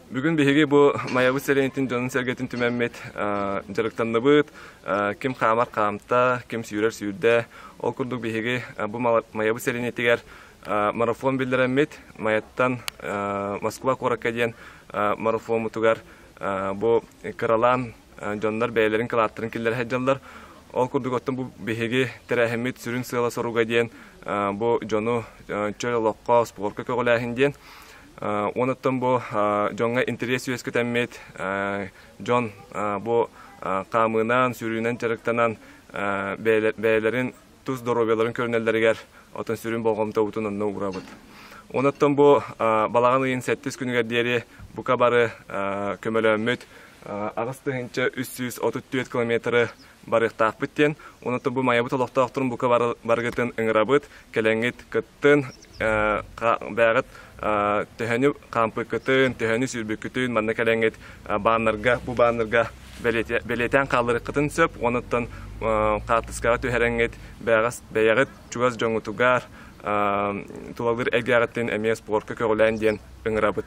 Бүгүн биһиги бу Майабыт сэлиэнньэтин дьонун-сэргэтин түмэммит дьарыктанныбыт. Ким хаамар хаамта, ким сүүрэр сүүрдэ. Ол курдук биһиги бу Майабыт сэлиэнньэтигэр марафон биллэрэммит, Майаттан Москва куоракка диэн марафоммутугар бу кыралаан дьоннор бэйэлэрин кылааттарын киллэрэ сылдьаллар. Ол курдук оттон бу биһиги тэрээһиммит сүрүн сыала-соруга диэн бу дьону чөл олоххо, спорка көҕүлээһин диэн. Онуттан бу дьоҥҥо интэриэс үөскэтэммит, дьон бу хаамыынан, сүүрүүнэн дьарыктанан бэйэлэрин тус доруобуйаларын көрүнэллэригэр отон сүрүн болҕомтобутун онно уурабыт. Онуттан бу балаҕан ыйын сэттис күнүгэр диэри бука бары көмөлөөммүт 8334 километры барыахтаахпыт диэн. Онуттан бу Майабыт олохтоохторун бука барыгытын ыҥырабыт, кэлэҥҥит кыттын, бэйэҕит төһөнү хаампыккытын, төһөнү сүүрбүккүтүн манна кэлэҥҥит бааннарга, бу бааннарга бэлиэтээн хаалларыаххытын сөп. Онуттан хаартыскаҕа түһэрэҥҥит бэйэҕит чугас дьоҥҥутугар тулалыыр эйгэҕитин эмиэ спорка көҕүлээн диэн ыҥырабыт.